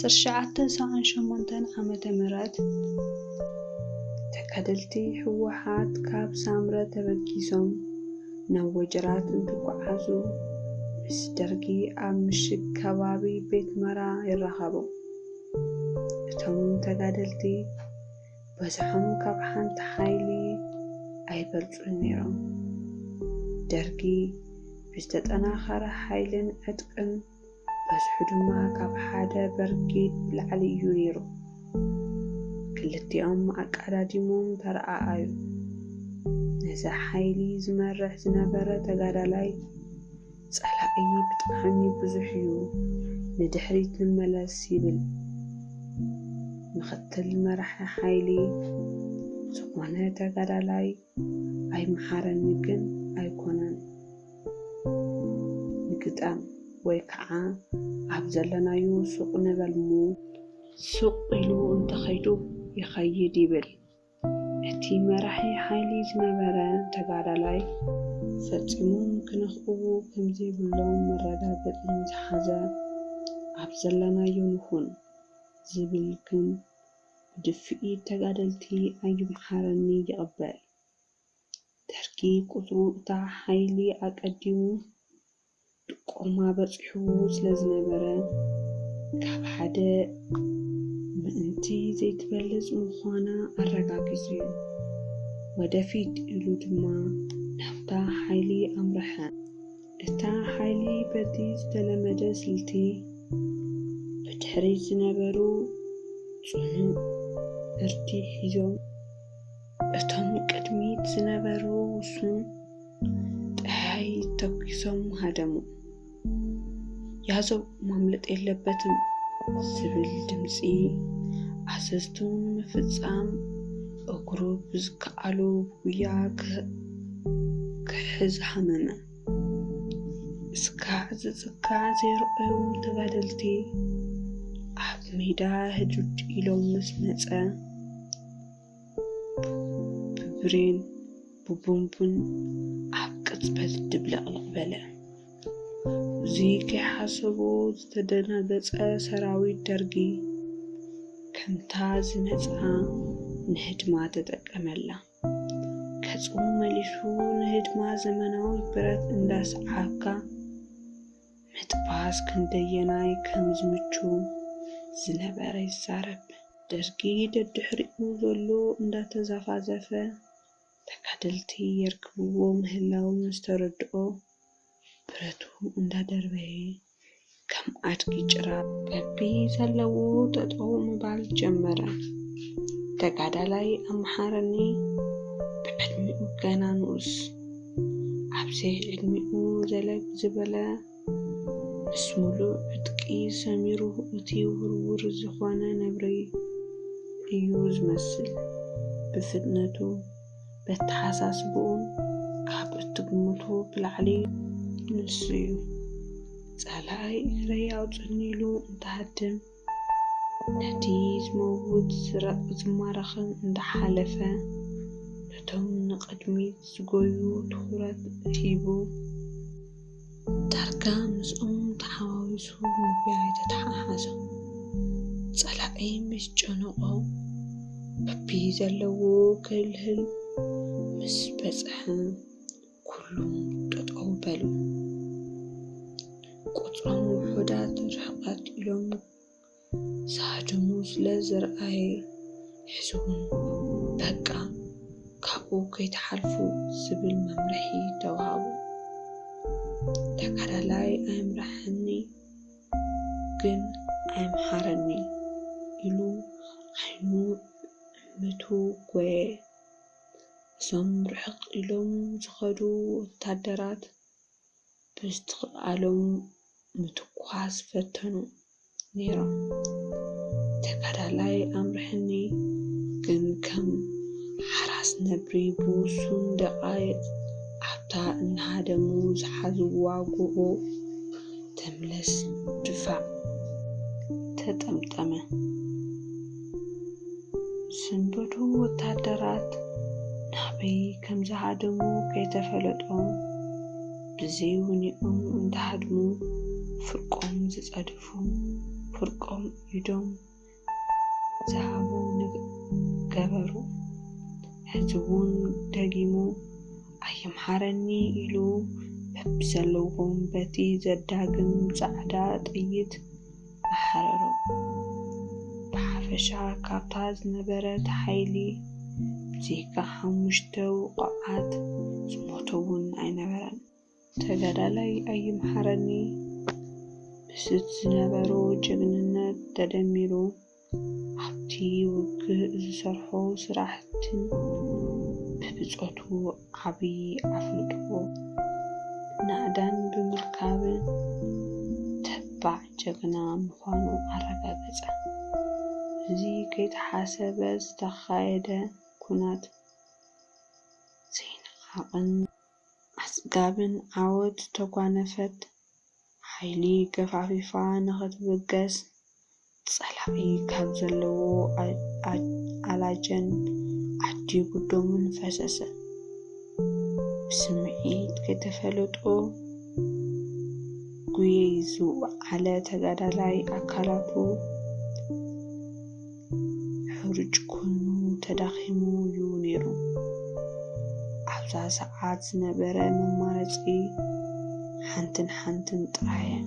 ዓሰርተ ትሽዓተ ሰብዓን ሸሞንተን ዓመተ ምህረት ተጋደልቲ ህወሓት ካብ ሳምረ ተበጊሶም ናብ ወጀራት እንትጓዓዙ፣ ምስ ደርጊ ኣብ ምሽግ ከባቢ ቤት መራ ይራኸቡ። እቶም ተጋደልቲ በዝሖም ካብ ሓንቲ ሓይሊ ኣይበልጹን ነይሮም። ደርጊ ብዝተጠናኸረ ሓይልን ዕጥቅን፣ በዝሑ ድማ ካብ ሓደ በርጌድ ብላዕሊ እዩ ነይሩ። ክልቲኦም ኣቀዳዲሞም ተረኣኣዩ። ነዚ ሓይሊ ዝመርሕ ዝነበረ ተጋዳላይ፣ "ጸላኢ ብጣዕሚ ብዙሕ እዩ፣ ንድሕሪት ንመለስ" ይብል። ምኽትል መራሒ ሓይሊ ዝኾነ ተጋዳላይ፣ "ኣይምሓረኒ ግን ኣይኮነን፣ ንግጠም ወይ ከዓ ኣብ ዘለናዮ ሱቕ ንበል እሞ ሱቕ ኢሉ እንተኸይዱ ይኸይድ" ይብል። እቲ መራሒ ሓይሊ ዝነበረ ተጋዳላይ፣ ፈጺሞም ክነኽእዎ ከምዘይብሎም መረጋገጺ ዝሓዘ፣ "ኣብ ዘለናዮ ንኹን" ዝብል ግን ብድፍኢት ተጋደልቲ "ኣይምሓረኒ" ይቕበል። ደርጊ ቁጽሩ እታ ሓይሊ ኣቀዲሙ ጥቆማ በጺሕዎ ስለ ዝነበረ፣ ካብ ሓደ ምእንቲ ዘይትበልጽ ምዃና ኣረጋጊጹ እዩ። "ወደፊት" ኢሉ ድማ ናብታ ሓይሊ ኣምርሐ። እታ ሓይሊ በቲ ዝተለመደ ስልቲ ብድሕሪት ዝነበሩ ጽኑዕ ዕርዲ ሒዞም፣ እቶም ቅድሚት ዝነበሩ ውሱን ጠያይት ተኩሶም ሃደሙ። "ያዘው፣ ማምለጥ የለበትም" ዝብል ድምጺ ኣዘዝቱ ንምፍጻም፣ እግሩ ብዝከኣሎ ብጉያ ክህ-፣ ክሕዝ ሃመመ። ስጋዕ ዝጽጋዕ ዘይረኣዮም ተጋደልቲ፣ ኣብ ሜዳ ህዱድ ኢሎም ምስ መጸ፣ ብብሬን ብቡምቡን ኣብ ቅጽበት ድብልቕልቕ በለ። እዚ ከይሓሰቦ ዝተደናገጸ ሰራዊት ደርጊ፣ ከምታ ዝመጽኣ ንህድማ ተጠቀመላ። ገጹ መሊሱ ንህድማ ዘመናዊ ብረት እንዳሰዓብካ ምጥባስ ክንደየናይ ከም ዝምቹ ዝነበረ ይዛረብ። ደርጊ ደድሕሪኡ ዘሎ እንዳተዛፋዘፈ፣ ተጋደልቲ የርክብዎ ምህላዎም ዝተረድኦ፣ ብረቱ እንዳደርበየ፣ ከም ኣድጊ ጭራ በቢ ዘለዎ ጠጠው ምባል ጀመረ። ተጋዳላይ ኣምሓረኒ ብዕድሚኡ ገና ንኡስ፣ ኣብ ዘይዕድሚኡ ዘለግ ዝበለ፣ ምስ ሙሉእ ዕጥቂ ሰሚሩ፣ እቲ ውርውር ዝኾነ ነብሪ እዩ ዝመስል። ብፍጥነቱ፣ በተሓሳስብኡን ካብ እትግምቶ ብላዕሊ ንሱ እዩ። ጸላኢ ኤረይ ኣውጽእኒ ኢሉ እንተሃድም፣ ነቲ ዝመውት ዝረ-፣ ዝማረኽን እንዳሓለፈ፣ ነቶም ንቕድሚት ዝጎዩ ትኹረት ሂቡ፣ ዳርጋ ምስኦም ተሓዋዊሱ ምጉያይ ተተሓሓዞ። ጸላኢ ምስ ጨነቖ፣ በቢ ዘለዎ ክልህል ምስ በጽሐ፣ ኩሉም ጠጠው በሉ። ቁጽሮም ውሑዳት ርሕቐት ኢሎም ዝሃደሙ ስለ ዝረኣየ፣ ሕዚ እውን በቃ ካብኡ ከይትሓልፉ ዝብል መምርሒ ተዋህቦ። ተጋዳላይ ኣየምርሐኒ ግን ኣየምሓረኒ ኢሉ ዓይኑ እምቱ ጎየ። እዞም ርሕቕ ኢሎም ዝኸዱ ወታደራት ብዝተኻእሎም ምትኳስ ፈተኑ ነይሮም። ተጋዳላይ ኣምርሐኒ ግን ከም ሓራስ ነብሪ ብውሱን ደቓይቕ ኣብታ እናሃደሙ ዝሓዝዋ ጎቦ ተምለስ ድፋዕ ተጠምጠመ። ዝሰንበዱ ወታደራት ናበይ ከም ዝሃደሙ ከይተፈለጦም፣ ብዘይውኒኦም እንተሃድሙ ፍርቆም ዝጸድፉ ፍርቆም ኢዶም ዝሃቡ ገበሩ። ሕዚ እውን ደጊሙ ኣይምሓረኒ ኢሉ በብዘለዎም በቲ ዘዳግም ጻዕዳ ጥይት ኣሓረሮም። ብሓፈሻ ካብታ ዝነበረት ሓይሊ ብዘይካ ሓሙሽተ ውቑዓት ዝሞተ እውን ኣይነበረን። ተጋዳላይ ኣይምሓረኒ ምስቲ ዝነበሮ ጀግንነት ተደሚሩ ኣብቲ ውግእ ዝሰርሖ ስራሕትን ብብጾቱ ዓቢ ኣፍልጦ ናእዳን ብምርካብን ተባዕ ጀግና ምዃኑ ኣረጋገጸ። እዚ ከይተሓሰበ ዝተኻየደ ኲናት ዘይነቓቕን ኣጽጋብን ዓወት ዝተጓነፈት ሓይሊ ገፋፊፋ ንኽትብገስ ጸላኢ ካብ ዘለዎ ኣላጀን ዓዲ ጉዶምን ፈሰሰ። ብስምዒት ከይተፈለጦ ጉየይ ዝወዓለ ተጋዳላይ ኣካላቱ ሕሩጭ ኮይኑ ተዳኺሙ እዩ ነይሩ። ኣብዛ ሰዓት ዝነበረ መማረፂ ሓንትን ሓንትን ጥራይ እያ።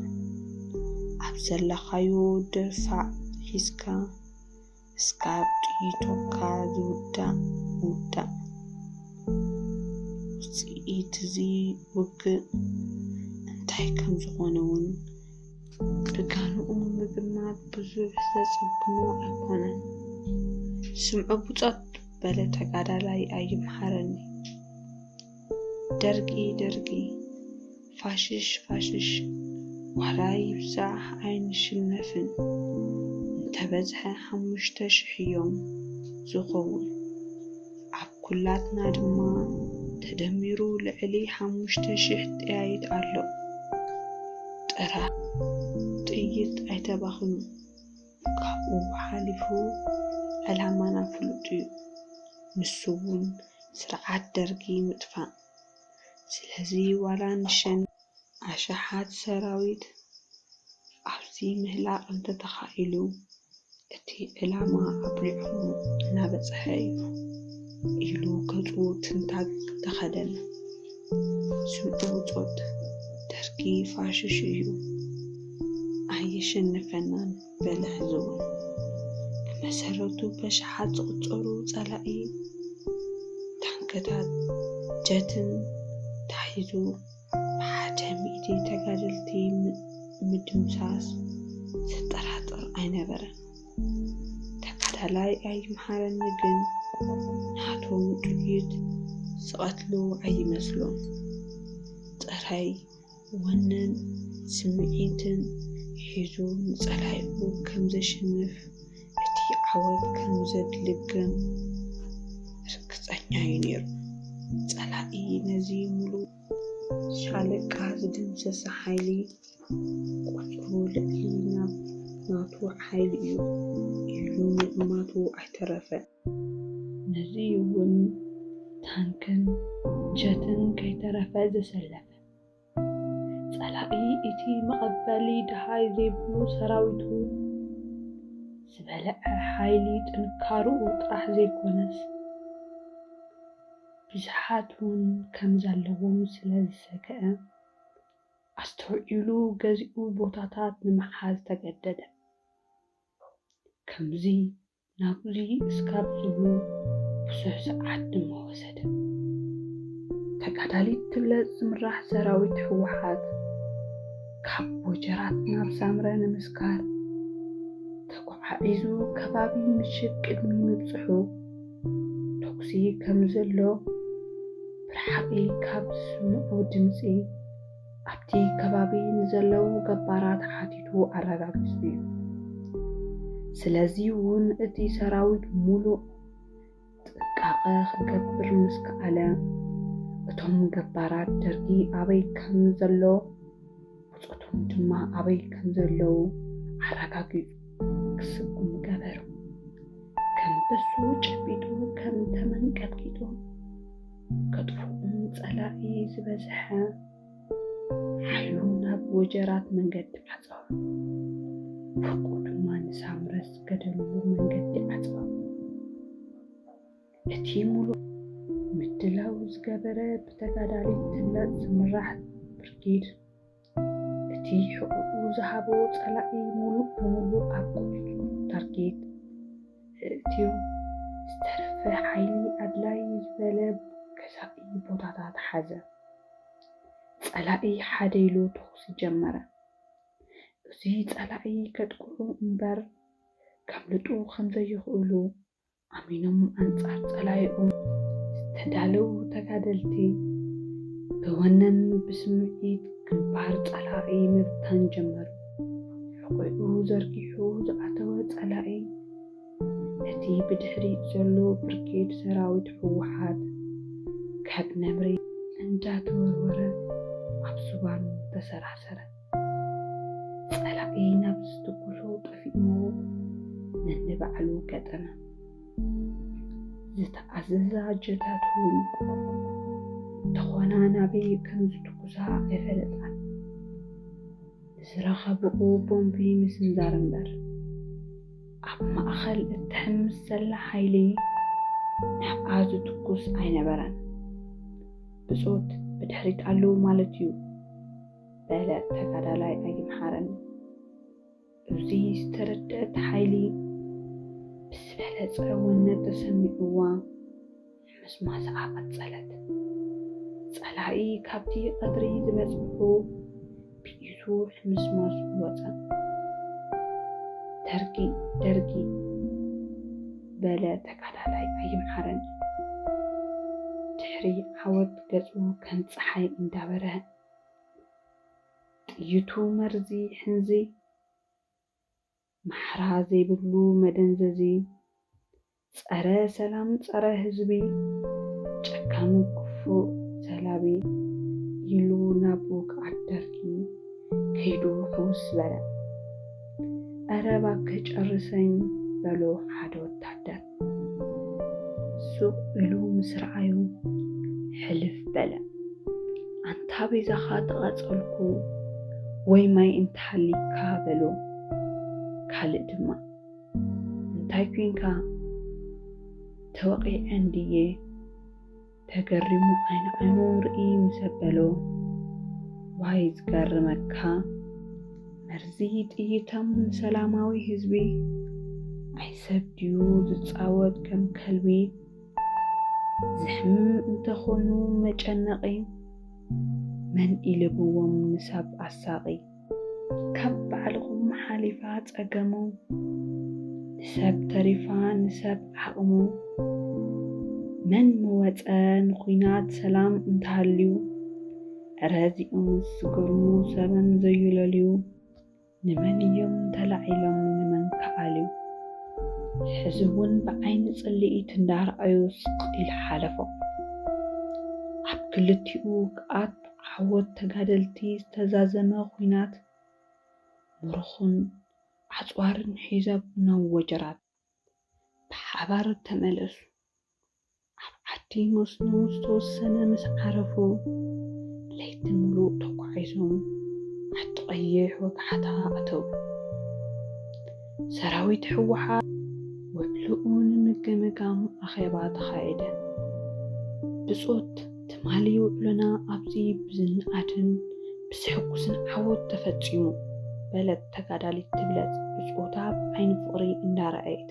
ኣብ ዘለኻዮ ድፋዕ ሒዝካ እስካብ ጥይቶካ ዝውዳእ ምውዳእ። ውፅኢት እዚ ውግእ እንታይ ከም ዝኾነ እውን ብጋንኡ ምግማት ብዙሕ ዘፅግሞ ኣይኮነን። ስምዑ ብጾት በለ ተጋዳላይ ኣይምሓረኒ። ደርጊ ደርጊ፣ ፋሽሽ ፋሽሽ፣ ዋላ ይብዛሕ ኣይንሽነፍን። እንተበዝሐ ሓሙሽተ ሽሕ እዮም ዝኸውን። ኣብ ኩላትና ድማ ተደሚሩ ልዕሊ ሓሙሽተ ሽሕ ጠያይት ኣሎ። ጥራሕ ጥይት ኣይተባኽኑ። ካብኡ ሓሊፉ ዕላማና ፍሉጥ እዩ። ንሱ እውን ስርዓት ደርጊ ምጥፋእ። ስለዚ ዋላ ንሸን ኣሽሓት ሰራዊት ኣብዚ ምህላቕ እንተተኻኢሉ እቲ ዕላማ ኣብሊዑ እናበጽሐ እዩ ኢሉ ገጹ ትንታግ ተኸደነ። ስምዑ ብጾት፣ ደርጊ ፋሽሽ እዩ፣ ኣየሸንፈናን በለ ሕዚ እውን። ብመሰረቱ በሽሓት ዝቑጸሩ ጸላኢ ታንክታት ጀትን ታሒዙ ብሓደ ሚእቲ ተጋደልቲ ምድምሳስ ዘጠራጥር ኣይነበረን። ተጋዳላይ ኣይምሓረኒ ግን ናቶም ጥይት ዝቐትሉ ኣይመስሎን። ጥራይ ወነን ስምዒትን ሒዙ ንጸላኢኡ ከም ዘሸንፍ እቲ ዓወት ከም ዘድልግም ርግጸኛ እዩ ነይሩ። ጸላኢ ነዚ ሙሉእ ሻለቃ ዝደምሰሰ ሓይሊ ቁጽሩ ልዕሊ ናብ ናቱ ሓይሊ እዩ ኢሉ ምእማቱ ኣይተረፈን። ነዚ እውን ታንክን ጀትን ከይተረፈ ዘሰለፈ። ጸላኢ እቲ መቐበሊ ደሃይ ዘይብሉ ሰራዊቱ ዝበልዐ ሓይሊ ጥንካርኡ ጥራሕ ዘይኮነስ ብዝሓት እውን ከም ዘለዎም ስለ ዝሰግአ ኣስተውዒሉ ገዚኡ ቦታታት ንምሓዝ ተገደደ። ከምዚ ናብዚ እስካብ ዝብሉ ብዙሕ ሰዓት ድማ ወሰደ። ተጋዳሊት ትብለጽ ዝምራሕ ሰራዊት ህወሓት ካብ ወጀራት ናብ ሳምረ ንምስካር ተጓዓዒዙ ከባቢ ምሽግ ቅድሚ ምብጽሑ ተኩሲ ከም ዘሎ ብርሓቒ ካብ ዝስምዑ ድምጺ ኣብቲ ከባቢ ንዘለዉ ገባራት ሓቲቱ ኣረጋጊጹ እዩ። ስለዚ እውን እቲ ሰራዊት ሙሉእ ጥንቃቐ ክገብር ምስ ከኣለ፣ እቶም ገባራት ደርጊ ኣበይ ከም ዘሎ፣ ብጾቶም ድማ ኣበይ ከም ዘለዉ ኣረጋጊጹ ክስጉም ገበሩ። ከም በሱ ጨቢጡ፣ ከም ተመን ቀጥቂጡ፣ ከጥፍኡን ጸላኢ ዝበዝሐ ሓይሉ ናብ ወጀራት መንገዲ ዓጸወ። ፍርቁ ድማ ንሳምረ ዝከደሉ መንገዲ ዓጸወ። እቲ ሙሉእ ምድላው ዝገበረ ብተጋዳሊት ትብለጽ ዝምራሕ ብርጌድ፣ እቲ ሕቑኡ ዝሃቦ ጸላኢ ሙሉእ ብሙሉእ ኣብ ቁጽጽሩ ታርጌት እትዩ። ዝተረፈ ሓይሊ ኣድላይ ዝበለ ገዛኢ ቦታታት ሓዘ። ጸላኢ ሓደ ኢሉ ተኹሲ ጀመረ። እዚ ጸላኢ ከጥቅዑ እምበር ከምልጡ ከም ዘይኽእሉ ኣሚኖም ኣንጻር ጸላኢኦም ዝተዳለዉ ተጋደልቲ ብወነን ብስምዒት ግንባር ጸላኢ ምብታን ጀመሩ። ሕቑኡ ዘርጊሑ ዝኣተወ ጸላኢ ነቲ ብድሕሪት ዘሎ ብርጌድ ሰራዊት ህወሓት ካብ ነብሪ እንዳተወርወረ ኣብ ዝባኑ ተሰራሰረ። ጸላኢ ናብ ዝትኩሶ ጠፊእዎ ነንባዕሉ ገጠመ። ዝተኣዘዛ ጀታት እውን እንተኾና ናበይ ከም ዝትኩሳ ኣይፈለጣን። ንዝረኸብኡ ቦምቢ ምስንዛር እምበር ኣብ ማእኸል እትሕምስ ዘላ ሓይሊ ንዕኣ ዝትኩስ ኣይነበረን። ብጾት ብድሕሪት ኣለዉ ማለት እዩ በለ ተጋዳላይ ኣይምሓረን። እዚ ዝተረደአት ሓይሊ ብዝበለጸ ወነ ተሰሚዕዋ ሕምስማስኣ ቀጸለት። ጸላኢ ካብቲ ቀትሪ ዝበጽሑ ብኢዱ ሕምስማሱ ወጸ። ደርጊ ደርጊ በለ ተጋዳላይ ኣይምሓረን። ድሕሪ ዓወት ገጹ ከም ጸሓይ እንዳበርሀ ጥይቱ መርዚ ሕንዚ ማሕራ ዘይብሉ መደንዘዚ ጸረ ሰላም ጸረ ህዝቢ ጨካን ክፉእ ሰላቢ ኢሉ ናብ ውግኣት ደርጊ ከይዱ ሕውስ በለ። "ኧረ እባክህ ጨርሰኝ" በሎ ሓደ ወታደር። ሱቕ ኢሉ ምስ ረኣዩ ሕልፍ በለ። "ኣንታ ቤዛኻ ተቓጸልኩ ወይ ማይ እንተሃሊካ" በሎ። ካልእ ድማ "እንታይ ኲንካ? ተወቒዐ እንድየ?" ተገሪሙ ዓይኒ ዓይኑ ርእይ ምስ ኣበሎ፣ "ዋይ ዝገርመካ፣ መርዚ ጥይቶም ንሰላማዊ ህዝቢ ኣይሰብ ድዩ ዝጻወት ከም ከልቢ? ዝሕምም እንተኾኑ መጨነቒ፣ መን ኢልብዎም ንሰብ ኣሳቒ?" ካብ ባዕልኹም ሓሊፋ ጸገሙ፣ ንሰብ ተሪፋ ንሰብ ዓቕሙ። መን ምወጸ ንኹናት ሰላም እንተሃልዩ፣ እረ እዚኦምስ ዝገርሙ ሰበን ዘዩለልዩ። ንመን እዮም ተላዒሎም ንመን ከኣልዩ። ሕዚ እውን ብዓይኒ ጽልኢት እንዳረኣዩ ስቕ ኢሉ ሓለፎም። ኣብ ክልቲኡ ግኣት ዓወት ተጋደልቲ ዝተዛዘመ ኹናት ምሩኹን ኣጽዋርን ሒዞም ናብ ወጀራት ብሓባር ተመለሱ። ኣብ ዓዲ መስኖ ዝተወሰነ ምስ ዓረፉ፣ ለይቲ ምሉእ ተጓዒዞም ዓዲ ቀይሕ ወግዓታ ኣተዉ። ሰራዊት ህወሓት ውዕልኡ ንምግምጋም ኣኼባ ተኻየደ። ብጾት፣ "ትማሊ ውዕሎና ኣብዚ ብዝነኣድን ብዘሕጉስን ዓወት ተፈጺሙ" በለት ተጋዳሊት ትብለጽ ብጾታ ብዓይኒ ፍቕሪ እንዳረኣየት።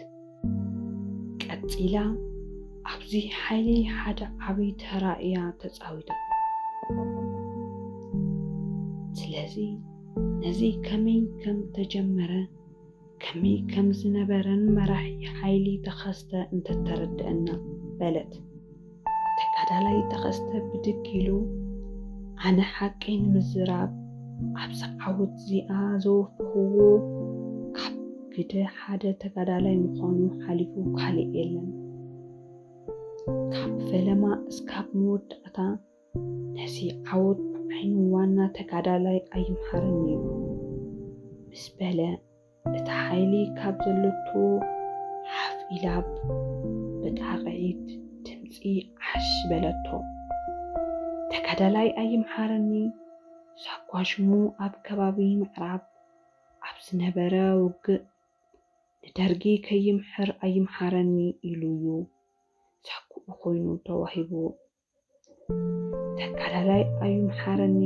ቀጺላ፣ "ኣብዚ ሓይሊ ሓደ ዓቢ ተራ እያ ተጻዊታ። ስለዚ ነዚ ከመይ ከም ተጀመረ፣ ከመይ ከም ዝነበረን መራሒ ሓይሊ ተኸስተ እንተተረድአና" በለት። ተጋዳላይ ተኸስተ ብድግ ኢሉ፣ "ኣነ ሓቂ ንምዝራብ፣ ኣብዚ ዓወት እዚኣ ዘወፈኽዎ ካብ ግደ ሓደ ተጋዳላይ ምዃኑ ሓሊፉ ካልእ የለን። ካብ ፈለማ እስካብ መወዳእታ ነዚ ዓወት ብዓይኑ ዋና ተጋዳላይ ኣይምሓረን እዩ" ምስ በለ፣ እታ ሓይሊ ካብ ዘለቶ ሓፍ ኢላ ብጣቕዒት ድምጺ ዓሽ በለቶ። ተጋዳላይ ኣይምሓረኒ ሳጓ ሽሙ ኣብ ከባቢ ምዕራብ ኣብ ዝነበረ ውግእ ንደርጊ ከይምሕር ኣይምሓረኒ ኢሉ እዩ ዘሕክኡ ኮይኑ ተዋሂቡ። ተጋዳላይ ኣይምሓረኒ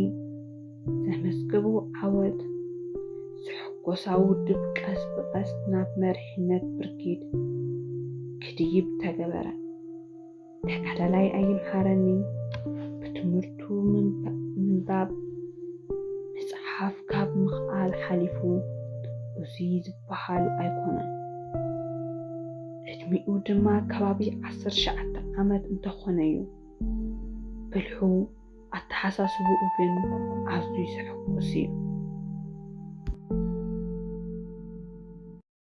ዘመዝገቦ ዓወት ዘሐጎሳ ውድብ ቀስ ብቐስ ናብ መሪሕነት ብርጌድ ክድይብ ተገበረ። ተጋዳላይ ኣይምሓረኒ ብትምህርቱ ምንባ- ምንባብ መጽሓፍ ካብ ምኽኣል ሓሊፉ እዚ ዝበሃል ኣይኮነን። ዕድሚኡ ድማ ከባቢ ዓሰርተ ትሽዓተ ዓመት እንተኾነ እዩ። ብልሑ ኣተሓሳስብኡ ግን ኣዝዩ ዘሐጉስ እዩ።